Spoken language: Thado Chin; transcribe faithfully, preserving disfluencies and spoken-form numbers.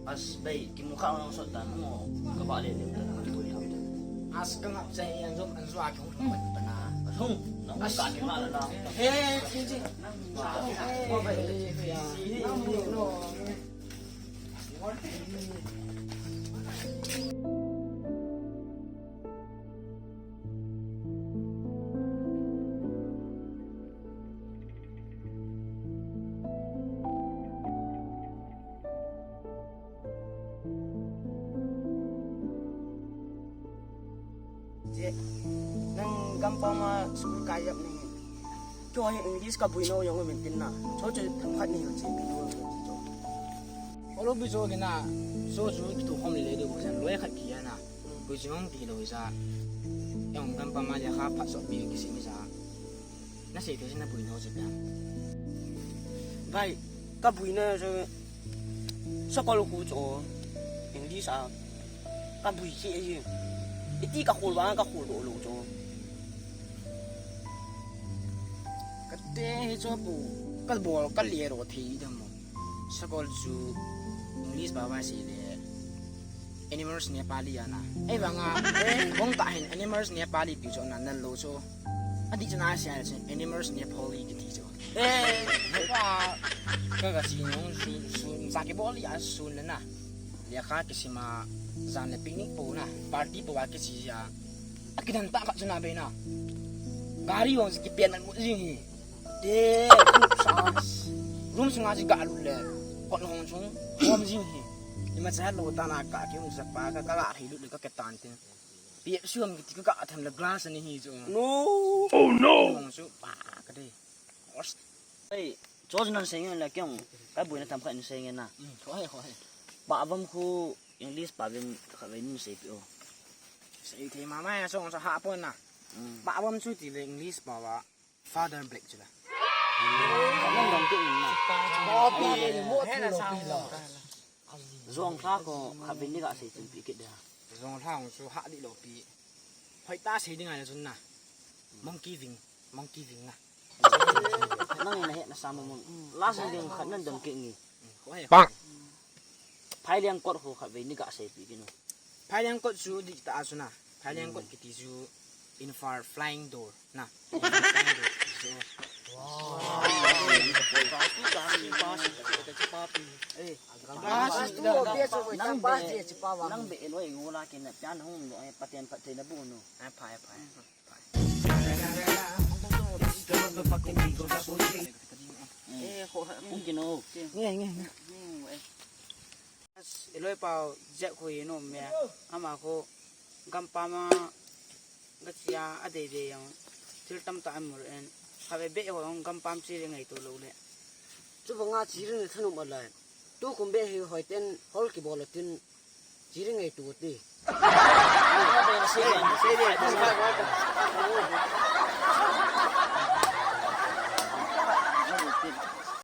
As, bai, kimu kha nang sot dan mo, ka ba le le ta. As ka ngap chai an jom an jua ki hung ta na. Hung, nang ka ki ma la. He, ki ji. Che, nang gampam a school kai jep ni. Keiho hi English ka bui nau jong um in tin na. Cho cho themkhat ni ho che pi lo cho. Olo bi cho kina. Cho chu kitu khom le le de ko san loi khat ki na. Bui jong ti lo sa. Jong gampam a lekha phat so pi ki si mi sa. Na sei thei si na bui nau chu pia. Bai, ka bui na chu sakol khu chu English a ka bui chi e. Iti ka khol ba ka khol do lo chu. Ka te hi chu pu ka bol ka le ro thei da mo. Sakol chu English ba ba sei le. Animals Nepali ana. Ei banga, eh, bong ta hin animals Nepali pi chu na nan lo chu. Adi chu na sia chu animals Nepali kiti chu. Eh, ka ka si nung su su sa ke boli a su na na. Lekha kisima jan le picnic po na, party po a kisi a. A kidan ta ka chu na be na. Gari hong si kipian man mu jing hi. Te, room sunga si ga lut le. Kot hong chung, hom jing hi. Ima cha lo ta na ka ki um sa pa ka ka ga thei lut le ka ke tan tin. Pi suam ki ka ka tham le glass ni hi chu. No. Oh no. Hong chu pa ka de. Os. Ei, cho nan seng la kyong. Ka bui na tham kha in seng na. Mm, khoi, khoi. Ba vam khu English pa vin kha vin sei pi o. Sei thei ma ma ya song sa ha pon na. Mm. Ba vam chu ti le English pa wa. Father Black chu la. Nan dong ke in na. Copy, mo thu lo pi lo. Jong thla ko kha vin ni ga sei chun pi kit da. Jong thla hong chu ha di lo pi. Hoi ta sei ding a le chun na. Monkey wing, monkey wing na. Nang na he na sa mo mo. Last ding khat nan dong ke ni. Hoi. Pang. Phai liang kot ho kha vin ni ga sei pi kit no. Phai liang kot chu di ta chu na. Phai liang kot kiti chu in far flying door na. Flying door kiti chu. Wow. Eh, nang be, nang be eloi ngola ke na pian hung lo, eh, paten phat thei na bu no. Eh, phai, phai. Eh, ho, hung kino. Nge, nge, nge. Eloi pau jek khu hi nom me. Ama khu gampam a ga chia a dei dei jong. Thil tamtah a mu en. Kha be be ho jong gampam chi le ngai to lo le. Chu banga chi le thanom a lai. Tu kum be hi hoi ten hol ki bol tin chi le ngai to ti.